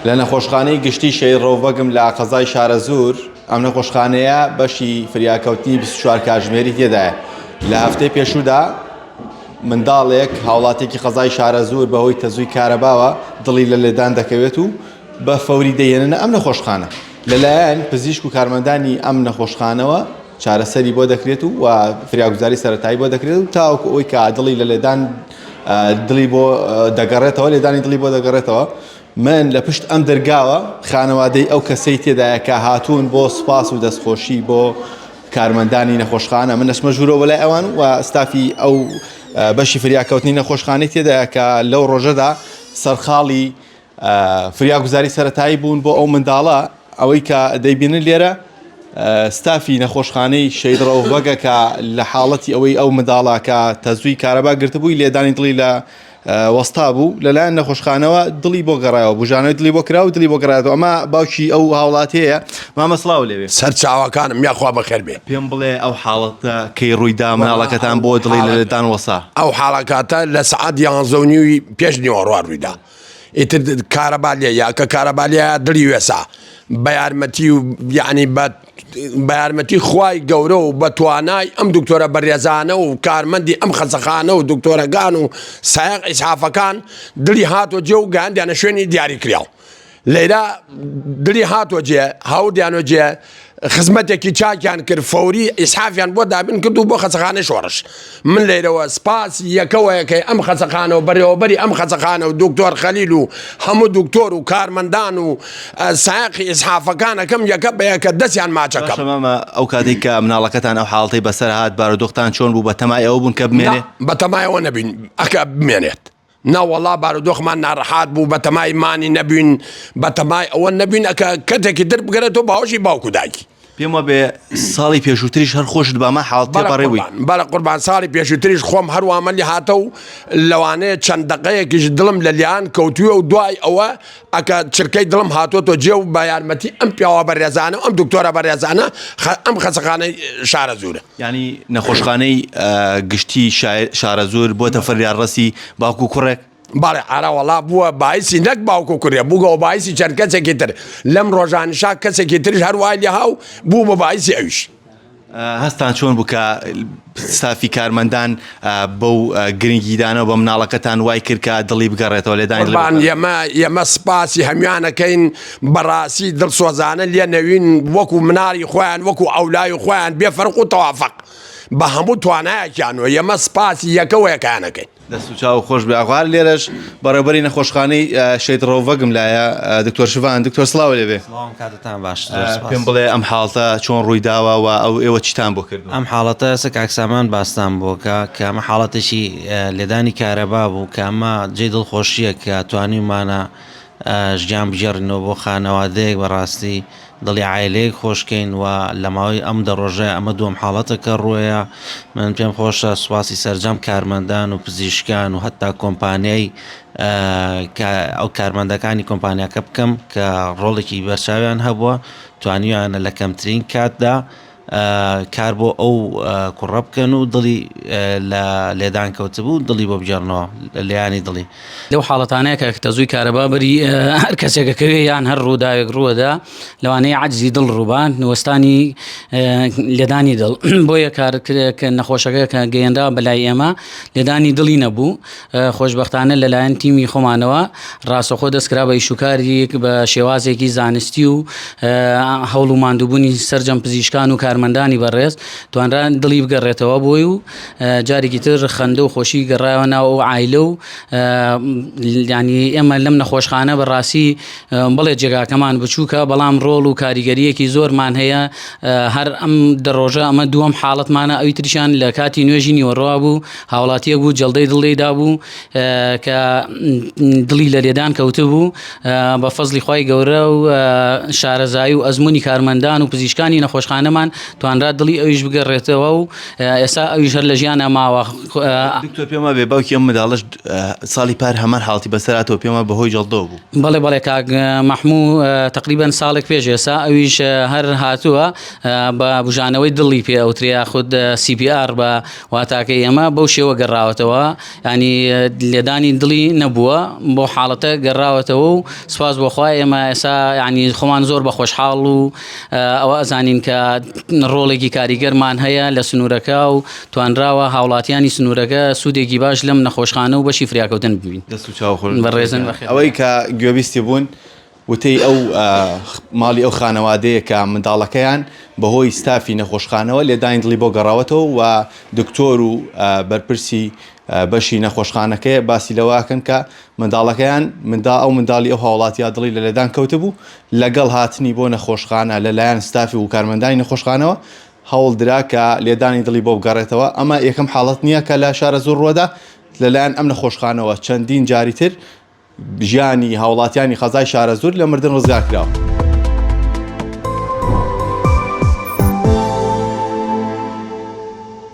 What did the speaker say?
لە نەخۆشخانەی گشتی شەهید ڕەوفبەگم لە قەزای شارەزوور، ئەم نەخۆشخانەیە بەشی فریاکەوتنی 24 کاتژمێری تێدایە. لە هەفتەی پێشوودا منداڵێک هاوڵاتیەکی قەزای شارەزوور بەهۆی تەزووی کارەباوە دڵی لە لێدان دەکەوێت و بە فەوری دەیهێننە ئەم نەخۆشخانە. لەلایەن پزیشک و کارمەندانی ئەم نەخۆشخانەوە چارەسەری بۆ دەکرێت و فریاگوزاری سەرەتایی بۆ دەکرێت و تاوەکو ئەوەی کە دڵی لە لێدان دڵی بۆ دەگەڕێتەوە لێدانی دڵی بۆ دەگەڕێتەوە من لە پشت ئەم دەرگاوە خانەوادەی ئەو کەسەی تێدایە کە هاتوون بۆ سوپاس و دەستخۆشی بۆ کارمەندانی نەخۆشخانە من دەچمە ژوورەوە بەلای ئەوان و ستافی ئەو بەشی فریاکەوتنی نەخۆشخانەی تێدایە کە لەو ڕۆژەدا سەرخاڵی فریاگوزاری سەرەتایی بوون بۆ ئەو منداڵە ئەوەی کە دەیبینن لێرە ستافی نەخۆشخانەی شەید ڕەوفبەگە کە لە حاڵەتی ئەوەی ئەو منداڵە کە تەزووی کارەبا گرتبووی لێدانی دڵی لە وەستا بوو لەلایەن نەخۆشخانەوە دڵی بۆ گەڕایەوە بژانەوەی دڵی بۆ کرا و دڵی بۆ گەڕایەوە ئەمە باوکی ئەو هاوڵاتیەیە مامە سڵاو لێوێ سەرچاوەکانم یاخوا بەخێر بێ پێم بڵێ ئەو حاڵەتە کەی ڕوویدا مناڵەکەتان بۆ دڵی لە لێدان وەسا ئەو حاڵەکاتە لە سەعات یانزە و نیوی پێش نیوەڕوە ڕوویدا ئیتر کارەبا لێ یا کە کارەبا لێ دڵی وێسا بە یارمەتی و یعنی بە بە یارمەتی خوای گەورە و بە توانای ئەم دکتۆرە بەڕێزانە و کارمەندی ئەم خەسەخانە و دکتۆرەکان و سایەق ئیسعافەکان دڵی هاتۆ جێ و گەیاندیانە شوێنی دیاری کراو لەیرا دڵی هاتۆ جێ هاوردیانۆ جێ خزمەتێکی چاکیان کرد فەوری ئیسحافیان بۆ دابین کرد و بۆ خەسەخانەی شۆڕش من لەیرەوە سپاسی یەکەوەیەکەی ئەم خەسەخانە و بەرێوەبەری ئەم خەسەخانە و دکتۆر خەلیل و هەموو دکتۆر و کارمەندان و سایەقی ئیسحافەکان ئەکەم یەکە بە یەکە دەستیان ماچەکەم. باشە مامە ئەو کاتەی کە مناڵەکەتان ئەو حاڵەتەی بەسەر هات بارودۆختان چۆن بوو بەتەمای ئەوە بوون کە بمێنێ؟ نا بەتەمای ئەوە نەبووین ئەکە بمێنێت. نەوەڵا بارودۆخمان ناڕەحات بوو بەتەمای مانی نەبووین بەتەمای ئەوە نەبووین ئەکە کەتێکی تر بگەرێتەوە باوەشی باوک و دایکی. پێم وابێ ساڵی پێشووتریش هەر خۆشت بامە حاڵ تێپەڕی بووی. بەڵێ قوربان ساڵی پێشووتریش خۆم هەر وامە لێ هاتە و لەوانەیە چەند دەقەیەکیش دڵم لە لیان کەوتووە و دوای ئەوە ئەکە چرکەی دڵم هاتۆتۆ جێ و بە یارمەتی ئەم پیاوە بەڕێزانە و ئەم دکتۆرە بەڕێزانە ئەم خەسەخانەی شارەزوورە. یانی نەخۆشخانەی گشتی شارەزوور بۆتە فریادڕەسی باوک و کوڕێک؟ بەڵێ ئەرە وەڵا بووە بایسی نەک باوک و کوڕێ بووگەوە بایسی چەند کەسێکی تر لەم ڕۆژانشا کەسێکی تریش هەر وای لێها و بوو بە بایسی ئەویش. هەستان چۆن بوو کە ستافی کارمەندان بەو گرنگیدانەوە بە مناڵەکەتان وای کرد کە دڵی بگەڕێتەوە لێدانی دڵی قوربان ئێمە ئێمە سپاسی هەموانەکەین بەڕاستی دڵسۆزانە لێ نەوین وەکو مناڵی خۆیان وەکو ئەولای خۆیان بێ فەرق و تەوافق بە هەموو توانایەکیانەوە ئێمە سپاسی یەکەوە یەکانەکەین. دەست و چاو خۆش بێ ئاغا لێرەش بەڕێوبەری نەخۆشخانەی شەید ڕەوڤەگم لایە دکتۆر شڤان دکتۆر سڵاو لێ بێ سڵاوم کاتتان باش زۆر سپاس. پێم بڵێ ئەم حاڵتە چۆن ڕووی داوە و ئەو ئێوە چیتان بۆ کردووە؟ ئەم حاڵەتە ئێستا کاک سامان باستان بۆ کە کە ئەمە حاڵەتێکی لێدانی کارەبا بوو کە ئەمە جێی دڵخۆشییە کە توانیومانە ژیان بگێڕینەوە بۆ خانەوادەیەک بەڕاستی دڵی عایلەیەک خۆش کەین و لە ماوەی ئەم دە ڕۆژە ئەمە دووەم حاڵەتە کە ڕووەیە من پێم خۆشە سوپاسی سەرجەم کارمەندان و پزیشکان و هەتا کۆمپانیای ئەو کارمەندەکانی کۆمپانیاکە بکەم کە ڕۆڵێکی بەرچاویان هەبووە توانیویانە لە کەمترین کاتدا کار بۆ ئەو کوڕە بکەن و دڵی لە لێدان کەوتبوو دڵی بۆ بگێڕنەوە لێیانی دڵی. لەو حاڵەتانەیە کە تەزووی کارەبا بەری هەر کەسێکە کەوێ یان هەر ڕووداوێک ڕووەدا لەوانەیە عەجزی دڵ ڕووبا وەستانی لێدانی دڵ بۆیە کار کە نەخۆشەکە کە گەیەنرا بەلای ئێمە لێدانی دڵی نەبوو خۆشبەختانە لەلایەن تیمی خۆمانەوە ڕاستەخۆ دەستکرا بە ئیشوکاریک بە شێوازێکی زانستی و هەوڵ و ماندووبوونی سەرجەم پزیشکان و کارمەندانی بەڕێز توانرا دڵی بگەڕێتەوە بۆی و جارێکی تر خەندە و خۆشی گەڕایەوە ناو ئەو عایلە و ینی ئێمە لەم نەخۆشخانە بەڕاستی بڵێ جێگاکەمان بچووکە بەڵام ڕۆڵ و کاریگەریەکی زۆرمان هەیە هەر ئەم دەڕۆژە ئەمە دووەم حاڵەتمانە ئەوی تریشان لە کاتی نوێژی نیوەڕوا بوو هاوڵاتیەک بوو جەڵدەی دڵ لێی دابوو کە دڵی لە لێدان کەوتبوو بە فەزلی خوای گەورە و شارەزایی و ئەزمموی کارمەندان و پزیشکانی نەخۆشخانەمان توانرا دڵی ئەویش بگەڕێتەوە و ئێستا ئەویش هەر لە ژیانا ماوە. دکتۆر پێم وابێ باوکی ئەم منداڵەش ساڵی پار هەمان حاڵەتی بەسەر هاتەوە پێم وابێ بەهۆی جەڵدەوە بوو. بەڵێ بەڵێ کاک مەحموو تەقریبەن ساڵێک پێش ئێستا ئەویش هەر هاتووە بە بوژانەوەی دڵی پێ ئەوترێ یاخود CPR بە واتاکەی ئێمە بەو شێوە گەڕاوەتەوە ینی لێدانی دڵی نەبووە بۆ حاڵەتە گەڕاوەتەوە و سپاس بۆخوا ئێمە ئێسا ینی خۆمان زۆر بە خۆشحاڵ و ئەوە ئەزانین کە ڕۆڵێکی کاریگەرمان هەیە لە سنوورەکە و توانراوە هاوڵاتیانی سنوورەکە سوودێکی باش لەم نەخۆشخانە و بەشی فریاکەوتن ببین. دەست و چاو خۆش بەڕێزن بەخێر. ئەوەی کە گوێبیستی بوون وتەی ئەو ماڵی ئەو خانەوادەیە کە منداڵەکەیان بەهۆی ستافی نەخۆشخانەوە لێدانی دڵی بۆ گەڕاوەتەوە و دکتۆر و بەرپرسی بەشی نەخۆشخانەکەیە باسی لەوەکەن کە منداڵەکەیان مندا ئەو منداڵی ئەو هاوڵاتیە دڵی لە لێدان کەوتبوو لەگەڵ هاتنی بۆ نەخۆشخانە لەلایەن ستافی و کارمەندانی نەخۆشخانەوە هەوڵدرا کە لێدانی دڵی بۆ بگەڕێتەوە ئەمە یەکەم حاڵەت نییە کە لە شارەزوور ڕووەدا لەلایەن ئەم نەخۆشخانەوە چەندین جاری تر ژیانی هاوڵاتیانی قەزای شارەزوور لە مردن ڕزگار کراوە.